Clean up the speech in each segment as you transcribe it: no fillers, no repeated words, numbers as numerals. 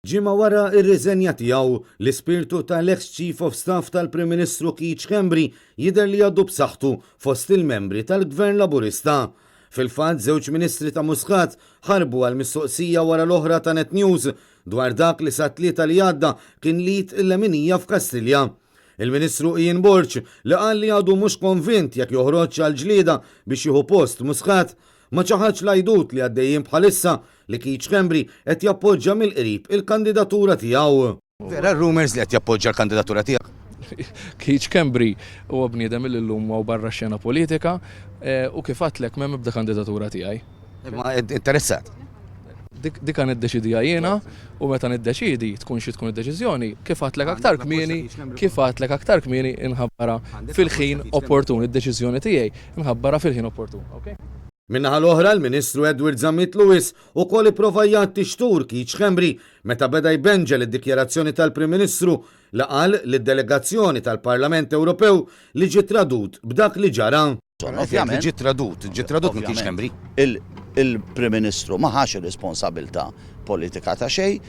Ġimgħa wara r-riżenja tiegħu, l-ispirtu tal-eks Chief of Staff tal-Prim Ministru Keith Schembri jidher li għadu b'saħħtu fost il-membri tal-Gvern Laburista. Fil-fatt, żewġ Ministri ta' Muscat ħarbu għal mistoqsija wara l-oħra ta' Net News dwar dak li sat-Tlieta li għadda kien l-id il-leminija f'Kastilja. Il-Ministru Ian Borg, li qal li għadu mhux konvint jekk joħroġx għall-ġlieda biex jieħu post Muscat, ma ċaħadx l-għajdut li għaddejjin bħalissa li Keith Schembri qed jappoġġa mill-qrib il-kandidatura tiegħu. Vera r-rumours li qed jappoġġa l-kandidatura tiegħek? Keith Schembri huwa bniedem li llum huwa barra x-xena politika u kif għedtlek m'hemm ebda kandidatura tiegħi. Imma interessat? Dik ha niddeċidiha jiena u meta niddeċiedi, tkun xi tkun id-deċiżjoni, kif għedtlek aktar kmieni, kif għedtlek aktar kmieni inħabbarha fil-ħin opportun, id-deċiżjoni tiegħi nħabbarha fil-ħin opportun. Okay? Min-naħa l-oħra, l-Ministru Edward Zammit Lewis ukoll ipprova jgħatti xtur Keith Schembri meta beda jbenġel id-dikjarazzjoni tal-Prim Ministru li qal lid-delegazzjoni tal-Parlament Ewropew li ġie tradut b'dak li ġara. Ovvjament. Ġie tradut, ġie tradut minn Keith Schembri. Il-Prim Ministru ma ħax ir-responsabilità politika ta' xejn.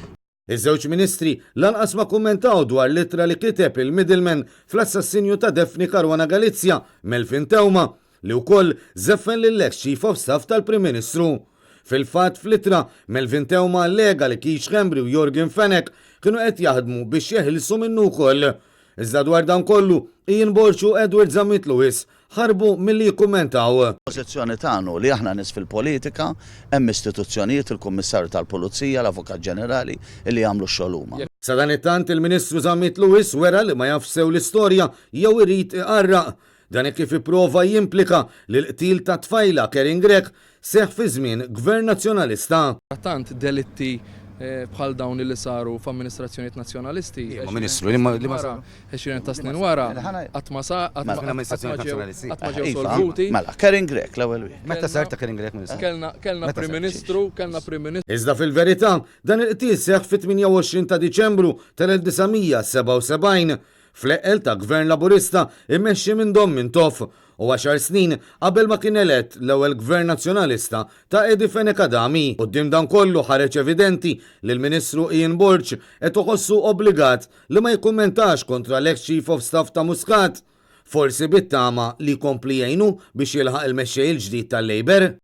Iż-żewġ Ministri lanqas ma kummentaw dwar l-ittra li kiteb il-middleman fl-assassinju ta' Daphne Caruana Galizia, Melvin Theuma, li wkoll żeffen lill-eks Chief of Staff tal-Prim Ministru. Fil-fatt, fl-ittra, Melvin Theuma allega li Keith Schembri u Yorgen Fenech kienu qed jaħdmu biex jeħilsu minnu wkoll. Iżda dwar dan kollu, Ian Borg u Edward Zammit Lewis ħarbu milli jikkummentaw. Il-pożizzjoni tagħna hu li aħna nies fil-politika, hemm istituzzjonijiet, il-Kummissarju tal-Pulizija, l-Avukat Ġenerali, illi jagħmlu x-xogħol huma. Sadanittant il-Ministru Zammit Lewis wera li ma jafx sew l-istorja jew irid iqarraq. Dan hekk kif ipprova jimplika li l-qtil tat-tfajla Karin Grech seħħ fi żmien Gvern Nazzjonalista. Tant delitti bħal dawn li saru f'amministrazzjonijiet Nazzjonalisti. Liema Ministru? Liema saru? Għexieren ta' snin wara qatt ma sa qatt ma qatt ma ġew solvuti. Mela, Karin Grech l-ewwel wieħed. Meta sar ta' Karin Grech Ministru? Kellna kellna Prim Ministru, kellna Prim Ministru. Iżda fil-verità, dan il-qtil seħħ fit-28 ta' Diċembru tal-1977 fl-eqqel ta' Gvern Laburista mmexxi minn Dom Mintoff u għaxar snin qabel ma kien elett l-ewwel Gvern Nazzjonalista ta' Eddie Fenech Adami. Quddiem dan kollu ħareġ evidenti li l-Ministru Ian Borg qed iħossu obbligat li ma jikkummentax kontra l-eks Chief of Staff ta' Muscat, forsi bit-tama li jkompli jgħinu biex jilħaq il-mexxej il-ġdid tal-Labour.